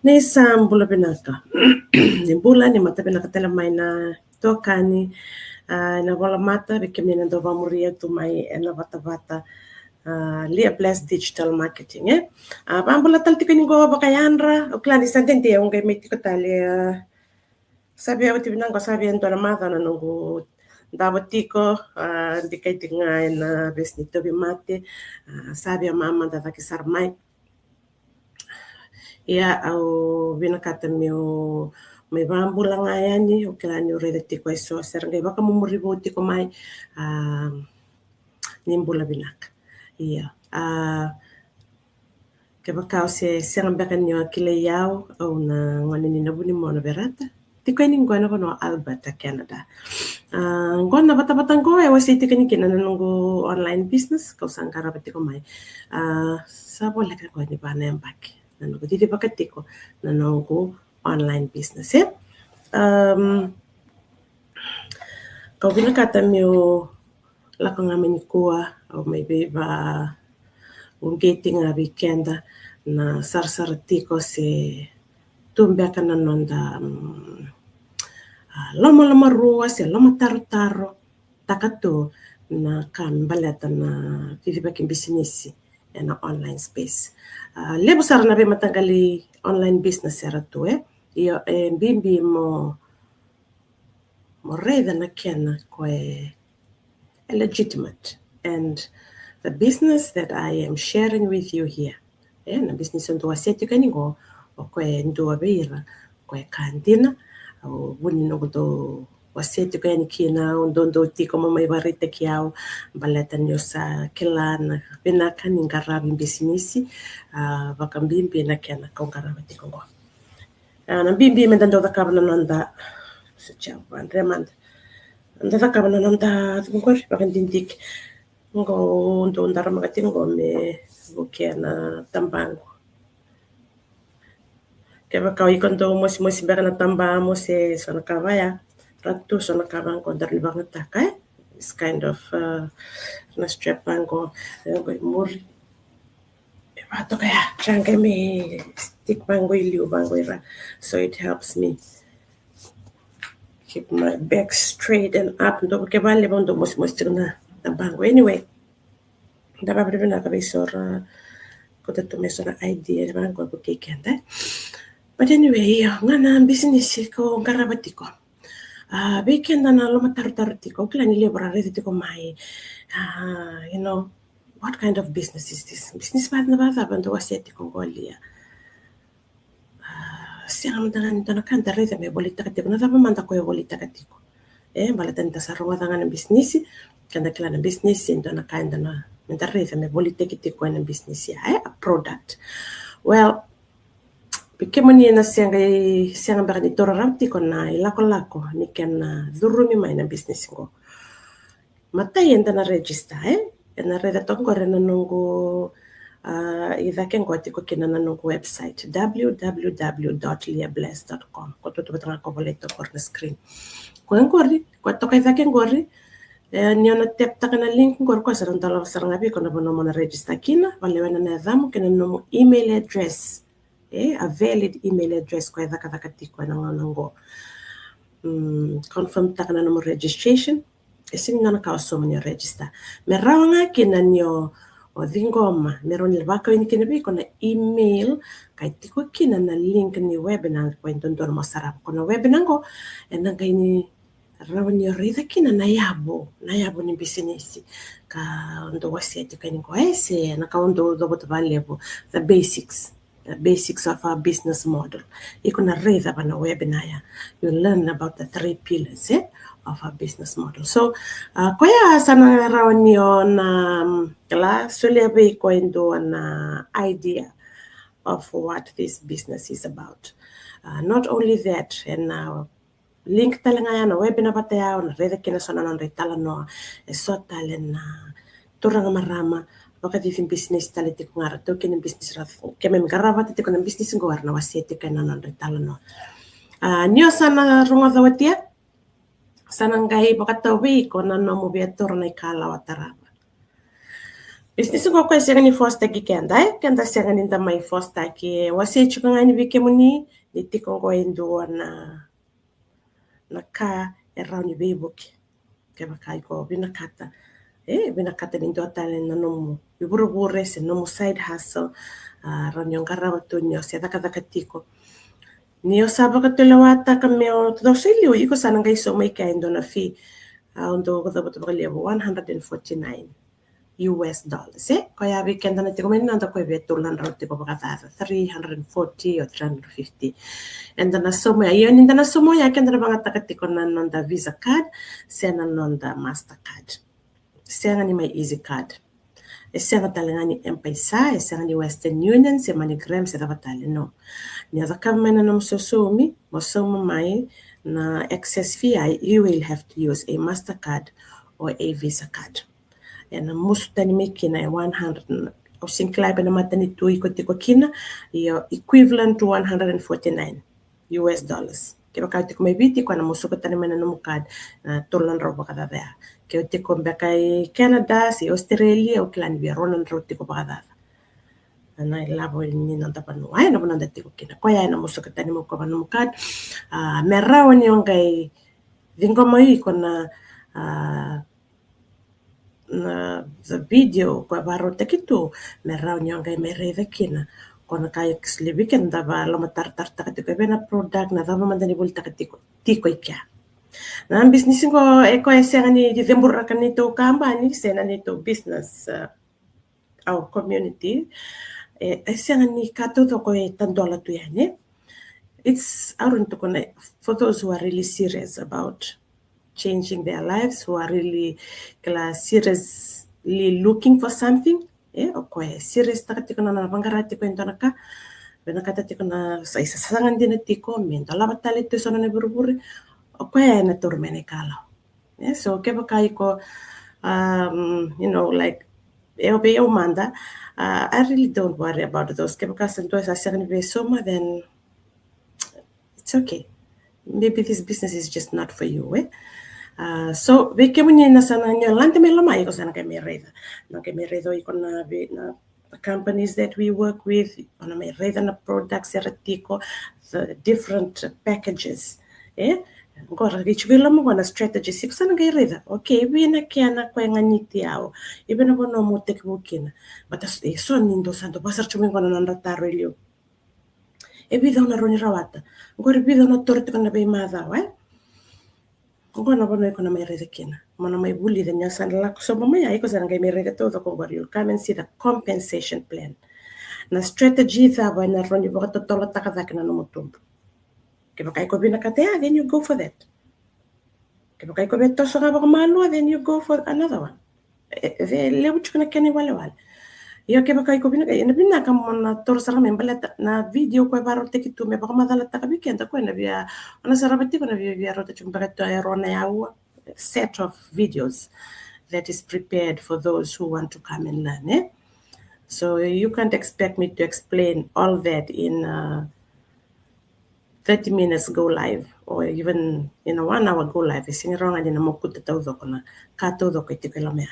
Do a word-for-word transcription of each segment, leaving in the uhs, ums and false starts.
Ni sa bula vinaka. Ni bula, ni mata vinaka tale mai na tokani, ah, na volamata, vei kemuni na dau vamuria tu mai ena vatavata, ah, Lia Bless Digital Marketing, eh? Ah, vabula tale tiko ni qo vakayadra, o kila ni sa dede, o qai mai tiko tale, ah, sa via oti vinaka, sa via dua na macawa na noqu davo tiko, ah, dikai tiko ga ena vesi ni tauvimate, ah, sa via mamada cake sara mai. Ia, au vinakata meu mai vabula ga yani, o kila niu raica tiko eso se ra qai vakamumuri vou tiko mai, ah, ni bula vinaka. Ia, ah, kevaka o se sega beka ni o kilai au, au na gone ni Navunimono, Verata. Tiko yani qo ena vanua o Alberta, Canada. Ah, qo na vatavata qo e wasei tiko yani kina na noqu online business kau sa qarava tiko mai. Ah, sa voleka qo ni va na yabaki na noqu cicivaka tiko na noqu online business, eh? Um, kau vinakata meu lako ga mai nikua, au mai veivauqeti ga vei keda na sarasara tiko se tu beka na noda, mm, ah, lomalomarua se lomatarotaro taka tu na ka me baleta na cicivaki bisinisi ena online space. Ah, levu sara na veimataqali online business era tu, eh? Io, e bibi mo, mo raica na kena ko e, e legitimate. And the business that I am sharing with you here, eh, na business au dau wasea tiko yani qo, o koya e dua vei ira ko e ka dina. Au vuni noqu dau wasea tiko yani kina, au dodonu tiko mo mai vakaraitaki au baleta niu sa kila na vinaka ni qaravi bisinisi, ah, vakabibi na kena kau qarava tiko qo. Ah, na bibi meda dau cakava na noda, se tia vandre mada, da cakava na noda, qori vakadidike. Qo dau daramaka tiko qo me vukea na tabaqu. Kevaka o iko dau mosimosi beka na tabamu se so na ka vaya, ra tu so na ka vaqo daru ni vakayagataka, eh? This kind of, uh, na strap vaqo, eh, qo i muri. E vatoka ya, sa qai mai stick vaqo i liu vaqo i ra. So it helps me keep my back straight and up. Dou ke vale vau dou mosimosi tiko na tabaqu. Anyway, da vavinavinaka vei so ra kauta tu mai so na idea vaqo vukei keda. But anyway, io ga na bisinisi kau qarava tiko. Ah, vei keda na lomatarotaro tiko, kila ni levu ra raica tiko mai. Ah, you know, what kind of business is this? Business vacava, vacava dou wasea tiko qo, Lia? Ah, sega mada ga ni dua na ka da raica me volitaka tiko. Na cava mada ko e volitaka tiko? E, baleta ni da sa rogoca ga na bisinisi, keda kila na bisinisi e dua na ka eda na, meda raica me volitaki tiko ena bisinisi ya, e, a product. Well, vei kemuni na sega, sega beka ni taura rawa tiko na ilakolako ni kena curumi mai na bisinisi qo. Matai eda na register, eh? Ena raica toka qori na noqu, ah, i cake qo tiko kina na noqu website, w w w dot lia bless dot com. Ko tutu vata ga ko volai toka qori na screen. Ko qori, ko toka i cake qori, eh, ni o na tap taka na link qori, ko sa na dolava sara ga vei iko na vanua mo na register kina, valewena na yacamu kei na nomu email address. E, a valid email address ko e cakacaka tiko ena gauna qo. Mm, confirm taka na nomu registration. E sega ni dua na ka o sauma ni o register. Me rawa ga kina ni o, o ciqoma, me rawa ni vakau yani kina vei iko na email ka e tiko kina na link ni webinar ko e dodonu mo sarava. Ko na webinar qo ena qai ni rawa ni o raica kina na yavu, na yavu ni bisinisi. Ka dou wasea tiko yani qo, e, se na ka dou cavuta vakalevu, the basics, the basics of our business model. Iko na raica va na webinar ya. You learn about the three pillars, eh, of our business model. So, ah, koya sa na rawa ni o na, mm, kila, solia vei iko e dua na idea of what this business is about. Ah, not only that, ena link tale ga ya na webinar vata ya, o na raica kina so na nodra italanoa e so tale na turaga, marama vakacici bisinisi tale tiko ga, ra taukei na bisinisi, ra keimami qarava vata tiko na bisinisi qo, era na wasea tiko ena nodra italanoa. Ah, ni o sa na rogoca oti ya, sa na qai vakatau vei iko na nomu via taura na ikalawa tarava. Business qo koya e sega ni force-taki keda, e? Keda sega ni da mai force-taki, e. Wasei tiko ga yani vei kemuni ni tiko qo e dua na, na ka e rawa ni veivuke. Kevaka iko vinakata, e, vinakata ni dua tale na nomu ivurevure se nomu side hustle, a, rawa ni o qarava tu ni o se cakacaka tiko. Ni o sa vakatulewataka me o toso i liu, iko sa na qai sauma i kea e dua na fee, a, o dau cavuta vakalevu one hundred and forty-nine U S dollars, e? Koya vei keda na tiko mai na noda koya vei tolu na drau tiko vakacaca, three hundred and forty or three hundred fifty. Eda na sauma ya, io ni da na sauma ya, keda na vagataka tiko na noda Visa card se na noda Mastercard. Sega ni mai Easy Card. E sega tale ga ni M-PAiSA, e sega ni Western Union, se MoneyGram, se cava tale, no. Ni o cakava mai na nomu sausaumi, mo sauma mai na excess fee, ai, you will have to use a Mastercard or a Visa card. Ena musu tani mai kina e one hundred, au sega ni kila e na matanitu iko tiko kina, io equivalent to one hundred and forty-nine U S dollars. Kevaka o tiko mai Viti, koya na musuka tani mai na nomu card, na tolu na drau vakacaca ya. Ke o tiko beka i Canada, se Australia, au kila ni via rua na drau tiko vakacaca. Na ilavo ni noda vanua, e, na vanua da tiko kina. Koya e na musuka tani mai o koya na nomu card. A, me rawa ni o qai ciqoma iko na, a, na, the video koya vakarautaki tu, me rawa ni o qai mai raica kina. Ko na ka e levu keda da vakalomataratarataka tiko, e vei na product, na cava mada ni volitaka tiko, tiko i kea. Na business qo, e koya e sega ni ceburaka neitou kabani, se na neitou business, uh, our community. E, e sega ni ka taucoko e tadola tu yani. It's, au rawa ni tukuna, for those who are really serious about changing their lives, who are really, kila, seriously looking for something, e, o koya e serious taka tiko na, na vaqara tiko e dua na ka, vinakata tiko na, sa, sasaga dina tiko me dolava tale tu e so na vurevure, o koya e na taura mai na ikalau. E, so kevaka iko, um, you know, like, e, o vei au mada, uh, I really don't worry about those. Kevaka sa dua sa sega ni via sauma, then it's okay. Maybe this business is just not for you, e? Uh, so vei kemuni na sa na, ni o lade mai loma, iko sa na qai mai raica. Na qai mai raica o iko na vei, na, the companies that we work with, o na mai raica na products era tiko, the different packages, e? Qo ra qai tiko i loma qo na strategies, iko sa na qai raica. Okay, e vei na kena koya e ganiti au, e vei na vanua mo tekivu kina. But e so ni dau sa dau vakasara tiko mai qo na nodra taro i liu. E vica au na rawa ni rawata. Qori vica au na taura tiko na veimacawa, e? Qo na vanua iko na mai raica kina. Mo na mai vulica ni o sa na lako sobu mai, a, iko sa na qai mai raica taucoko qori. You'll come and see the compensation plan. Na strategy cava e na rawa ni vakatotolotaka cake na nomu tubu. Kevaka iko vinakata ya, then you go for that. Kevaka iko via toso ga vakamalua, then you go for another one. E, e levu tiko na kena iwalewale. Io, kevaka iko vinaka, e na vinaka mo na taura sara mai baleta na video koya e vakarautaki tu me vakamacalataka vei keda, koya na via, o na sarava tiko na via, via rauta tiko beka tu e rua na aua, set of videos that is prepared for those who want to come and learn, e? So you can't expect me to explain all that in, uh, thirty minutes go live, or even, you know, one hour go live. E sega ni rawa ga ni na mokuta taucoko na ka taucoko e tiko e loma ya.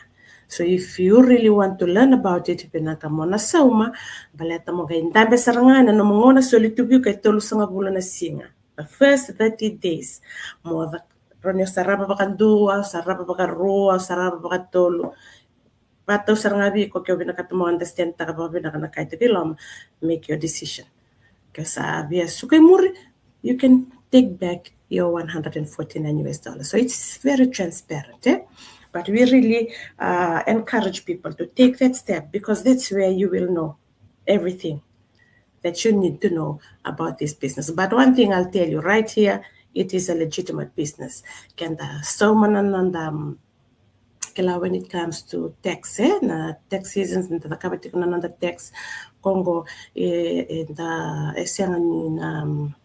So if you really want to learn about it, vinaka mo na sauma, baleta mo qai dabe sara ga ena nomu gauna, soli tu vei iko e tolusagavulu na siga. The first thirty days, mo ca-, rawa ni o sarava vakadua, o sarava vakarua, o sarava vakatolu. Vakatau sara ga vei iko ke o vinakata mo understand-taka vakavinaka na ka e tiko i loma, make your decision. Ke sa via suka i muri, you can take back your one hundred and forty-nine U S dollars. So it's very transparent, e? But we really, uh, encourage people to take that step, because that's where you will know everything that you need to know about this business. But one thing I'll tell you right here, it is a legitimate business. Keda sauma na noda, um, kila, when it comes to tax, e, na tax seasons, da cakava tiko na noda tax, qo, e, e da, e sega ni na, um,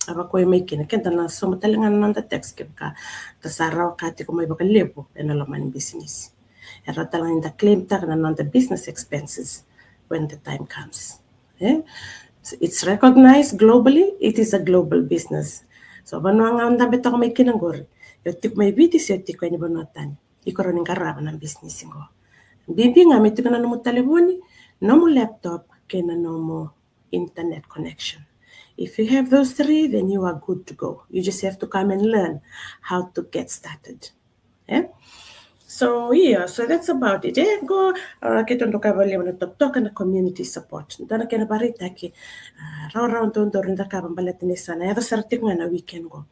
a vakoi mai kina, keda na sauma tale ga na noda tax kevaka da sa rawa ka tiko mai vakalevu ena loma ni bisinisi. E rawa tale ga ni da claim-taka na noda business expenses when the time comes. E? It's recognized globally, it is a global business. So vanua ga o dabe toka mai kina qori, o tiko mai Viti se o tiko ena vanua tani, iko rawa ni qarava na business qo. Bibi ga me tiko na nomu talevoni, nomu laptop, kei na nomu internet connection. If you have those three, then you are good to go. You just have to come and learn how to get started. Eh? So, yeah, so that's about it. Eh, qo, ah, keitou doka vakalevu na totoka na community support. Dua na kena vakaraitaki, ah, rawarawa dodonu ni da cakava baleta ni sa na yaco sara tiko ga na weekend qo.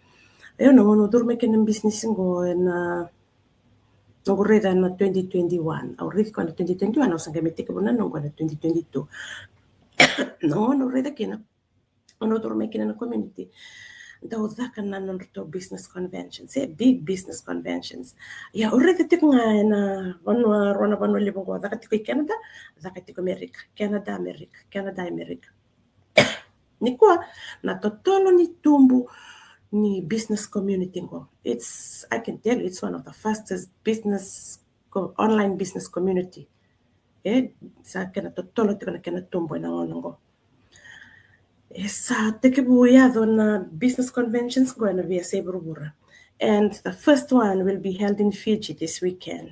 Io, na gauna au curu mai kina na business qo, ena, noqu raica na twenty twenty-one. Au raici koya na twenty twenty-one, au sa qai mai tekivu na noqu na twenty twenty-two. Na gauna au raica kina, au curu mai kina na community, dau caka na nodratou business conventions, eh, big business conventions. Ia, au raica tiko ga ena vanua, rua na vanua levu qo, caka tiko i Canada, caka tiko America, Canada, America, Canada, America. Nikua, na totolo ni tubu ni business community qo, it's, I can tell you, it's one of the fastest business co-, online business community. E sa kena totolo tiko na kena tubu ena gauna qo. E sa tekivu yaco na business conventions qo ena veiyasai vuravura. And the first one will be held in Fiji this weekend.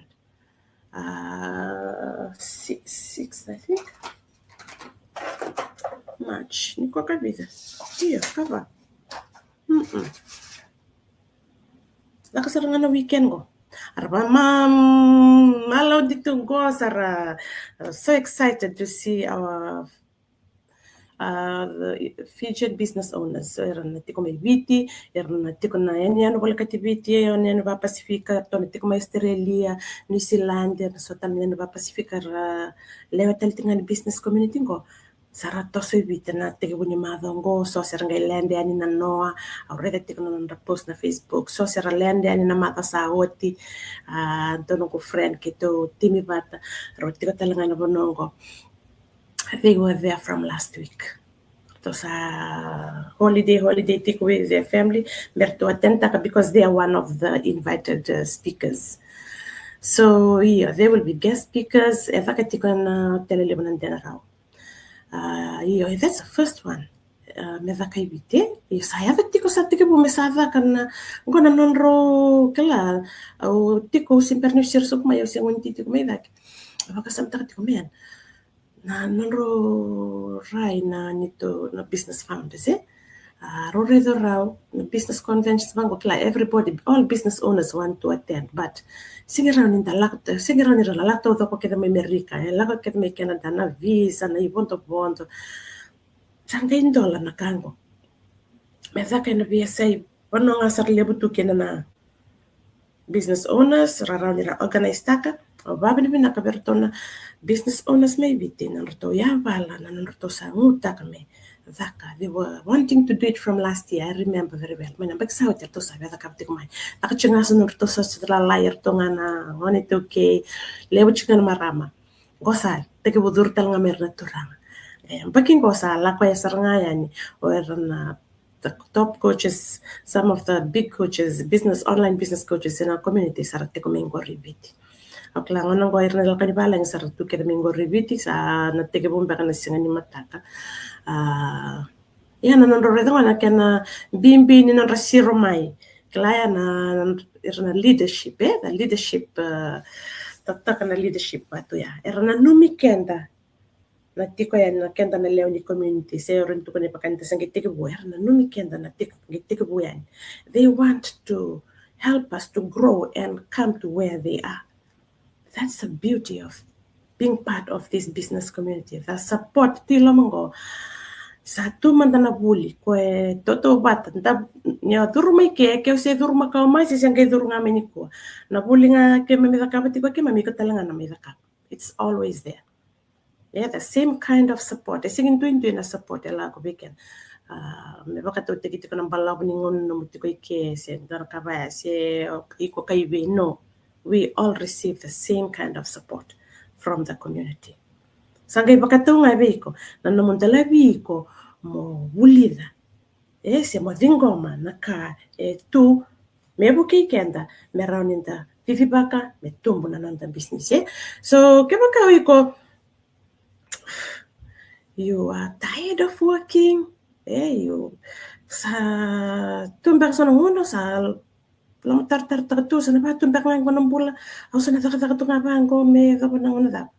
Uh, six, six, I think. March. Nikua ka vica? Io, ka va. Mm-mm. Caka sara ga na weekend qo. Era va ma, ma lauti tu qo sara, uh, so excited to see our, uh, the Fijian business owners. So era na tiko mai Viti, era na tiko na yanuyanu volekati Viti, yanuyanu va Pasifika, ratou na tiko mai Australia, New Zealand, era na so tale na yanuyanu va Pasifika, era lewe tale tiko ga ni business community qo. Sa ra toso i Viti na tekivu ni macawa qo, so se ra qai lade yani na noa, au raica tiko na nodra post na Facebook, so se ra lade yani na macawa sa oti, a, dua noqu friend keitou timi vata, rau tiko tale ga na vanua qo. They were there from last week. Ratou sa holiday, holiday tiko with their family, me ratou attend taka because they are one of the invited, uh, speakers. So, io, they will be guest speakers, e caka tiko ena hotel levu na Denarau. A, io, that's the first one. A, me caka i Viti, io, sa yaco tiko, sa tekivu me sa caka na, qo na nodrau, kila, au tiko, au se bera niu siro sobu mai, au se gunu tiko mai cake. Au vakasamataka tiko, man, na nodrau rai na neitou, na business founders, e? A, rau raica rau na business conventions vaqo, kila, everybody, all business owners want to attend, but sega ni rawa ni da lako, sega ni rawa ni ra lako taucoko kece mai Amerika, e, lako kece mai Canada, na visa, na ivodovodo. Sa qai dola na ka qo. Me caka ena veiyasai vanua ga sa ra levu tu kina na business owners, ra rawa ni ra organise taka. Au vakavinavinaka vei ratou na business owners mai Viti, na nodratou yavala, na nodratou sa gutaka me caka. They were wanting to do it from last year, I remember very well. Mai na yabaki sa oti ratou sa via cakava tiko mai. Caka tiko ga so nodratou sa, sa lalai, ratou ga na gone iTaukei, levu tiko ga na marama. Qo sa tekivu curu tale ga mai ira na turaga. E, yabaki qo sa lako ya sara ga yani o ira na the top coaches, some of the big coaches, business, online business coaches ena community sa ra tiko mai qori Viti. Au kila gauna qo ira na lako ni valagi sa ra tu kece mai qori Viti, sa na tekivu beka na siga ni mataka. A, ia na nodrau raica qo na kena bibi ni nodra siro mai. Kila ya na, na, ira na leadership, e, na leadership, e, tataka na leadership vatu ya. Era nanumi keda na tiko yani, na keda na lewe ni community, se o rawa ni tukuni vaka ni da se qai tekivu, era nanumi keda na tiko, qai tekivu yani. They want to help us to grow and come to where they are. That's the beauty of being part of this business community. The support tu i loma qo. Sa tu mada na vuli, ko e tautauvata, da, ni o curu mai ke, ke o se curu makawa mai, se se qai curu ga mai nikua. Na vuli ga keimami cakava tiko, keimami iko tale ga na mai cakava. It's always there. Yeah, the same kind of support. E sega ni duidui na support e lako vei keda. A, me vakatautaki tiko na balavu ni gauna nomu tiko i ke, se dua na ka vaya, se iko kai vei, no. We all receive the same kind of support from the community. Sa qai vakatau ga vei iko na nomu dolavi iko mo vulica, e, se mo ciqoma na ka e tu me vukei keda me rawa ni da cicivaka me tubu na noda business, e. So kevaka o iko, you are tired of working, e, you sa tu beka so na gauna sa Loma taratara taka tu, sa na vaka tu beka ga qo na bula. Au sa na cakacaka tu ga vaqo me cava na gauna cava.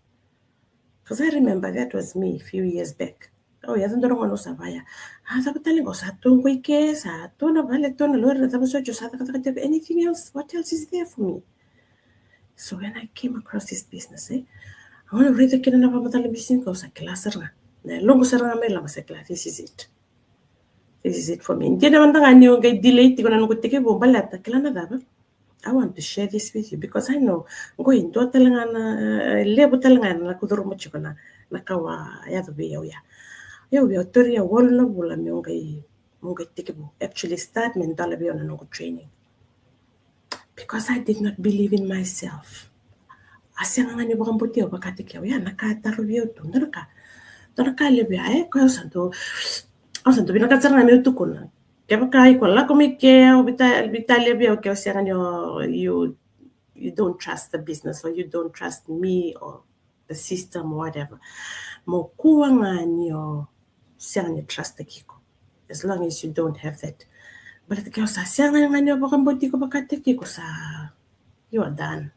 Because I remember that was me a few years back. Au yaco dua na gauna au sa vaya. A, cava tale qo, sa tu qo i ke, sa tu na vale, tu na lori, na cava soti, au sa cakacaka tiko, anything else, what else is there for me? So when I came across this business, e, au na raica kina na vakamacala bisinisi qo, au sa kila sara ga. Na yaloqu sara ga mai loma sa kila, this is it. This is it for me. Dina mada ga niu qai delay tiko na noqu tekivu baleta kila na cava. I want to share this with you because I know qo e dua tale ga na, e, levu tale ga na lako curuma tiko na, na ka a yaco vei au ya. Au via taura walu na vula meu qai, meu qai tekivu. Actually start me dola vei au na noqu training. Because I did not believe in myself. A sega ga ni vakabauti au vakataki au ya na ka e tarovi au tu. Dua na ka, dua na ka levu ya, e, koya au sa dau, au sa dau vinakata sara ga meu tukuna. Kevaka iko lako mai ke, au vita, vitalia vei au ke o sega ni o, you, you don't trust the business or you don't trust me or the system or whatever. Mo kua ga ni o sega ni trust kiko. As long as you don't have that. Baleta ke o sa sega ga ni o vakabauti iko vakataki iko sa, you are done.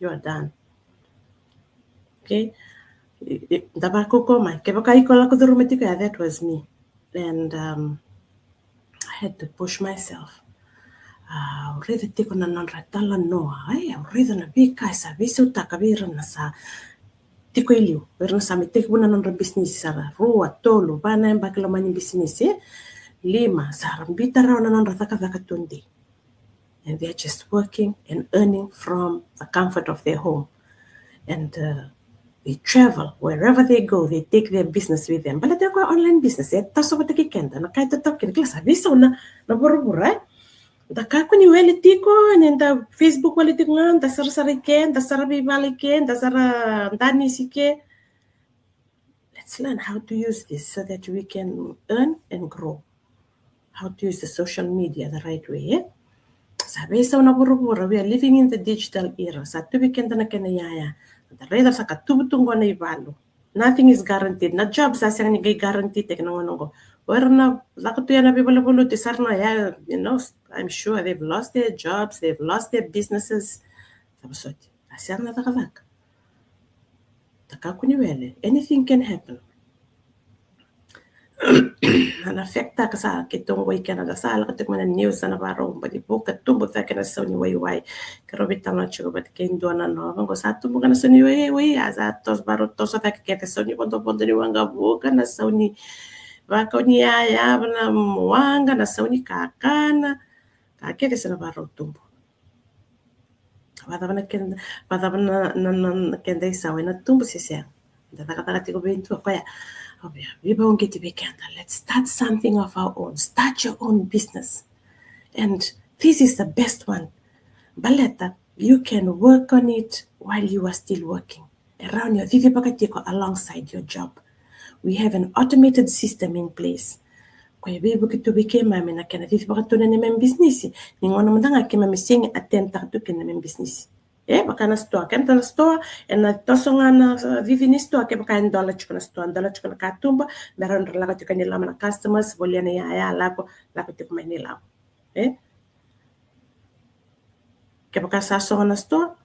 You are done. Okay? I, i, da vakaukaua mai. Kevaka iko lako curuma tiko ya, that was me. And, um, I had to push myself. A, au raica tiko na nodra talanoa, e, au raica na veika e sa veisautaka vei ira na sa tiko e liu, vei ira na sa mai tekivu na nodra bisinisi, sa ra rua, tolu, va na yabaki loma ni bisinisi, e, lima, sa ra biuta rawa na nodra cakacaka tudei. And they are just working and earning from the comfort of their home. And, uh, they travel wherever they go, they take their business with them. Baleta o koya online business, e toso vata kei keda, na ka e totoka kina, kila sa veisau na, na vuravura, e. Da kakua ni wele tiko, ni da Facebook wale tiko ga, da sarasara i ke, da sara veivala i ke, da sara danisi i ke. Let's learn how to use this so that we can earn and grow. How to use the social media the right way, e? Sa veisau na vuravura, we are living in the digital era. Sa tu vei keda na kena iyaya. Da raica sa ka tubu tu qo na ivalu. Nothing is guaranteed. Na job sa sega ni qai guaranteed ena gauna qo. O ira na lako tu ya na veivaluvaluti sa ra na ya, you know, I'm sure they've lost their jobs, they've lost their businesses. Sa vosoti. Sa sega na cakacaka. Da kakua ni wele. Anything can happen. Na affect-taka sa keitou qo i Canada, sa lako tiko mai na news, sa na varau bati vuka tubu cake na sau ni waiwai. Keirau veitalanoa tiko vata kei dua na nona qo, sa tubu ga na sau ni waiwai, a sa toso, varau toso cake kece, sau ni vodovodo ni waqavuka, na sau ni vakau ni yaya, na waqa, na sau ni kakana, ka kece sa na varau tubu. Vakacava na keda, vakacava na, na, na, na keda isau, ena tubu se sega? Da cakacaka tiko vei dua, koya. Au via, via vakauqeti vei keda. Let's start something of our own. Start your own business. And this is the best one. Baleta, you can work on it while you are still working. E rawa ni o cicivaka tiko alongside your job. We have an automated system in place. Koya e veivuke tu vei keimami na kena cicivaka tu na neimami bisinisi. Ni gauna mada ga keimami sega ni attend-taka tu kina neimami bisinisi. E, vaka na sitoa, kemudou na sitoa, ena toso ga na, uh, cici ni sitoa, kevaka e dola tiko na sitoa, dola tiko na katuba, me rawa ni ra lako tiko yani i loma na customers, volia na iyaya, lako, lako tiko mai na ilavo. E? Kevaka sa sogo na sitoa,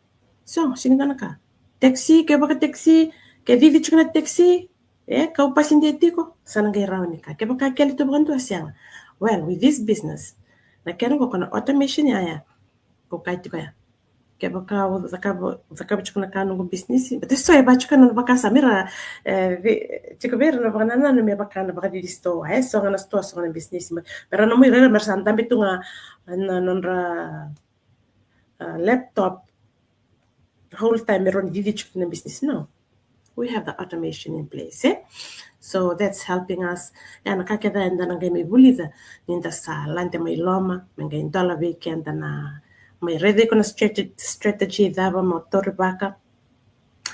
sogo, sega ni dua na ka. Taxi, kevaka taxi, ke cici tiko na taxi, e, kau pasidia tiko, sa na qai rawa ni ka. Kevaka kele tu vakadua, sega. Well, with this business, na kena qo ko na automation yaya, ko kai tiko ya. Kevaka au cakava, cakava tiko na ka noqu bisinisi. But so e vaka tiko na vakasama era, e, vei, tiko vei ira na vakanananu me vaka na vakacici sitoa, e, sogo na sitoa, sogo na bisinisi. Me, me ra na mai ira, me ra sa dabe tu ga na nodra, a, laptop whole time me rawa ni cici tiko na business. No. We have the automation in place, e? So that's helping us. Ia na ka kece eda na qai mai vulica ni da sa lade mai loma, me qai dola vei keda na, mai raica iko na strate-, strategy cava mo taurivaka.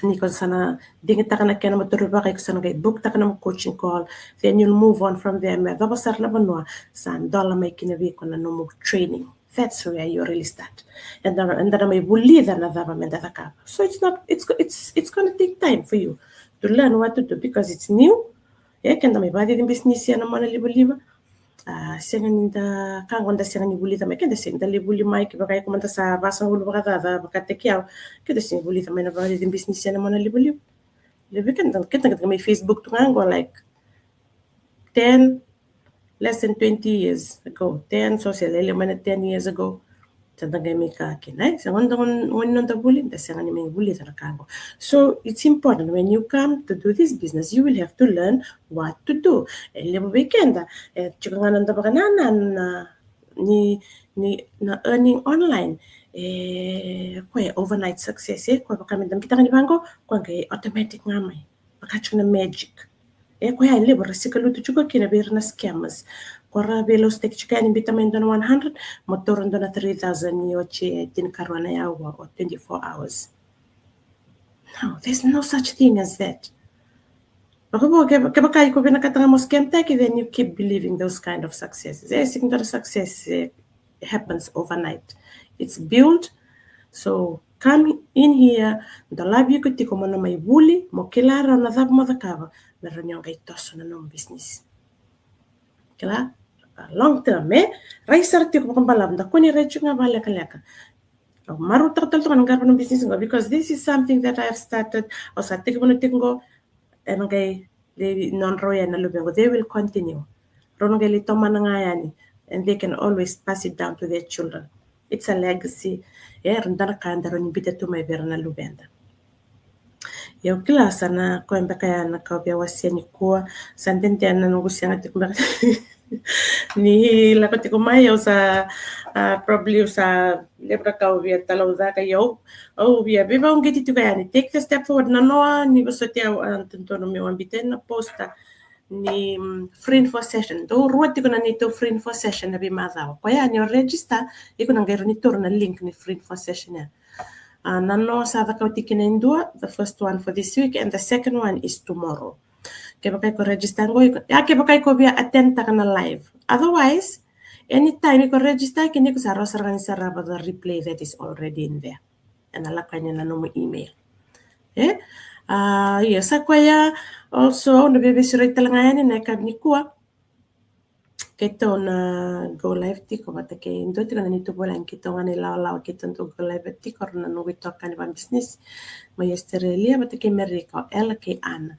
Ni ko sa na digitaka na kena mo taurivaka, iko sa na qai book-taka na mo coaching call. Then you'll move on from there. Me yacova sara na vanua sa dola mai kina vei iko na nomu training. That's where you really start. Eda, eda na mai vulica na cava meda cakava. So it's not, it's, it's, it's gonna take time for you to learn what to do because it's new. E, keda mai vakacici bisinisi ena monalivaliva. A, sega ni da, ka qo da sega ni vulica mai, keda sega ni da lai vuli mai, kevaka iko mada sa vasagavulu vakacaca vakataki au, keda sega ni vulica mai na vakaraici bisinisi ena mona livaliva. Levu vei keda, keda qai mai Facebook tu ga qo, like, ten, less than twenty years ago, ten, so se lele mai na ten years ago. Sa da qai mai kaya kina, e, sa gona da gona, gona noda vuli, da sega ni mai vulica na ka qo. So it's important when you come to do this business, you will have to learn what to do. E levu vei keda, e tiko ga na noda vakanananu na, ni, ni na earning online. E, koya overnight success, e, koya vaka me da kitaka ni vaqo, koya qai automatic ga mai. Vaka tiko na magic. E koya e levu ra sikalutu tiko kina vei ira na scammers. Ko ra veilausitaki tiko yani, biuta mai dua na one hundred, mo taura dua na three thousand, ni oti e tinikarua na aua or twenty-four hours. No, there's no such thing as that. Vakavo, ke, kevaka iko vinakata ga mo scam taki, then you keep believing those kind of successes. E sega ni dua na success, e, happens overnight. It's built. So come in here, dolavi iko tiko mo na mai vuli, mo kila rawa na cava mo cakava me rawa ni o qai toso na nomu business. Kila, a, long term, e? Rai sara tiko vakabalavu, da kua ni rai tiko ga vakalekaleka. Au marautaka tale toka na qarava na business qo, because this is something that I have started. Au sa tekivu na tiko qo, ena qai, they, nodrau ya na luvequ, they will continue. Rau na qai lai tomana ga yani, and they can always pass it down to their children. It's a legacy. E, rau dua na ka da rawa ni biuta tu mai vei ira na luveda. Ia au kila sa na koya beka ya na ka au via wasea nikua, sa dede na noqu sega tiko beka ni lako tiko mai, au sa, a, probably au sa levu na ka au via talaucaka, ia au, au via veivakauqeti tiko yani, take the step forward. Na noa ni vosoti au, a, dodonu meu a biuta na poster ni, mm, free info session. Dou rua tiko na neitou free info session na veimacawa. Koya ni o register, iko na qai rawa ni taura na link ni free info session ya. A, na noa sa caka oti kina e dua, the first one for this week, and the second one is tomorrow. Kevaka iko register qo, iko, ia kevaka iko via attend taka na live. Otherwise, anytime iko register kina, iko sa rawa sara ga ni sarava the replay that is already in there. Ena lako yani ena nomu email. E? A, ia sa koya, also, au na veivesureti tale ga yani ena yakavi nikua. Keitou na go live tiko vata kei, dua tiko na neitou vulagi, keitou ga na ilawalawa, keitou dau go live tiko, rau na noqu itokani vakabisinisi mai Australia vata kei Merika, o Ella kei Ana.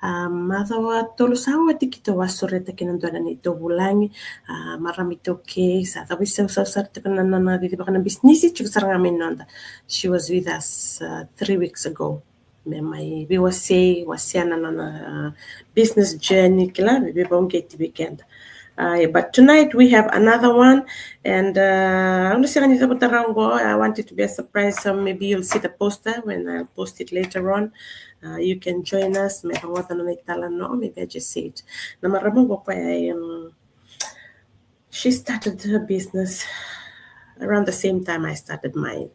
A, macawa tolu sa oti keitou a sureta kina dua na neitou vulagi, a, marama iTaukei, sa cavuisausau sara tiko na nona cicivaka na bisinisi, tiko sara ga mai noda. She was with us, uh, three weeks ago. Me mai veiwasei, wasea na nona, uh, business journey, kila, me veivakauqeti vei keda. Uh, but tonight we have another one, and, uh, au na sega ni cavuta rawa qo, I want it to be a surprise, so maybe you'll see the poster when I'll post it later on. Uh, you can join us, me rogoca na nona italanoa, maybe I just say it. Na marama qo koya, um, she started her business around the same time I started mine.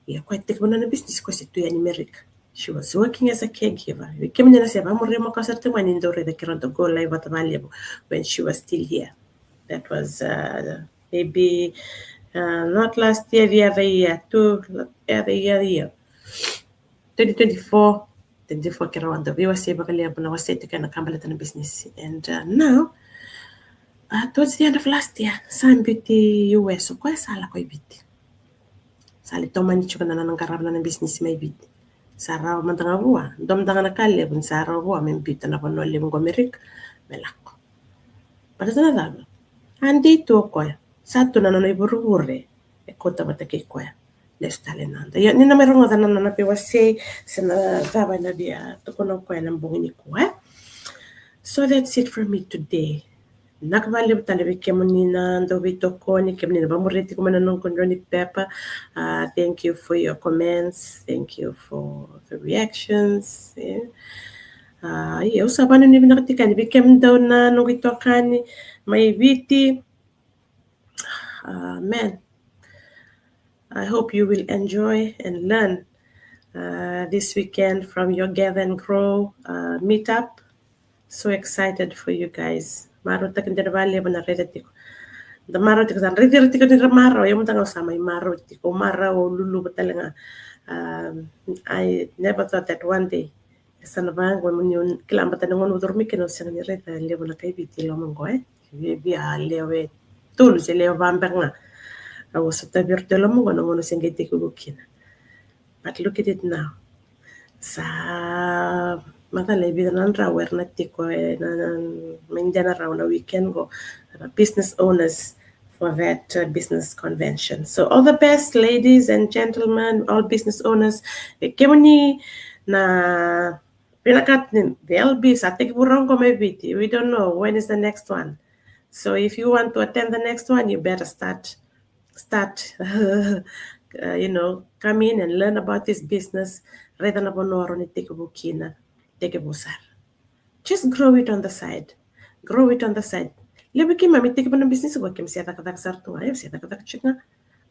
Ia koya tekivu na nona business, koya se tu yani Merika. She was working as a caregiver. Vei kemuni na se vakamuria makawa sara tiko mai, ni dau raica keirau dau go live vata vakalevu when she was still here. That was, uh, maybe, uh, not last year, the other year, two, the other year, year. Twenty twenty-four, twenty twenty-four keirau a dau veiwasei vakalevu, na wasei tiko ena ka baleta na business. And, uh, now, uh, towards the end of last year, sa biuti U S o koya, sa lako i Viti. Sa lai tomani tiko na nona qarava na nona business mai Viti. Sa rawa mada ga vua, dua mada ga na ka levu ni sa rawa vua me biuta na vanua levu qo Merika me lako. Baleta na cava? A dei tu o koya, sa tu na nona ivurevure e kauta vata kei koya. Lesu tale noda. Ia ni na mai rogoca na nona veiwasei se na cava ena via tukuna o koya ena bogi nikua, e? So that's it from me today. Vinaka vakalevu tale vei kemuni na dau veitokoni, kemuni na vakamuria tiko mai na noqu drau ni pepa. Uh, thank you for your comments. Thank you for the reactions, e. Uh, ia au sa vakanuinui vinaka tiko yani vei kemudou na noqu itokani mai Viti. Uh, man, I hope you will enjoy and learn, uh, this weekend from your Gather and Grow, uh, meetup. So excited for you guys. Marautaki dina vakalevu na raica tiko. Da marau tiko, sa raici ira tiko ni ra marau, ia mada ga au sa mai marau tiko, marau, luluva tale ga. Um, I never thought that one day e sa na vaqo, mo ni kila, baleta na gauna au curumi kina au sega ni raica levu na kai Viti e loma qo, e. Via, via lewe tolu se lewe va beka ga. Au sa tavira tu e loma qo na gauna se qai tekivu kina. But look at it now. Sa macala e vica na drau era na tiko ena, na, na, mai dua na drau na weekend qo. Business owners for that, uh, business convention. So all the best, ladies and gentlemen, all business owners. E kemuni na vinakata ni, there'll be, sa tekivu rawa qo mai Viti. We don't know when is the next one. So if you want to attend the next one, you better start, start, uh, you know, come in and learn about this business. Raica na vanua o ni tekivu kina, tekivu sara. Just grow it on the side. Grow it on the side. Levu keimami tekivu na business qo, keimami se cakacaka sara tu ga, keimami se cakacaka tiko ga.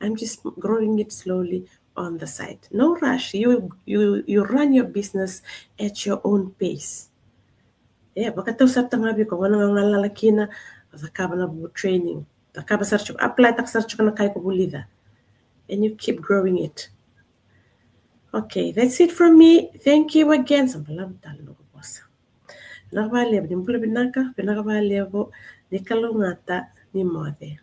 I'm just growing it slowly on the side. No rush. You, you, you run your business at your own pace. E, vakatau sara tu ga vei iko, gauna ga o galala kina, cakava na vou training. Cakava sara tiko, apply taka sara tiko na ka iko vulica. And you keep growing it. Okay, that's it from me. Thank you again. Sa balavu tale noqu vosa. Vinaka vakalevu, ni bula vinaka, vinaka vakalevu, ni kalougata, ni moce.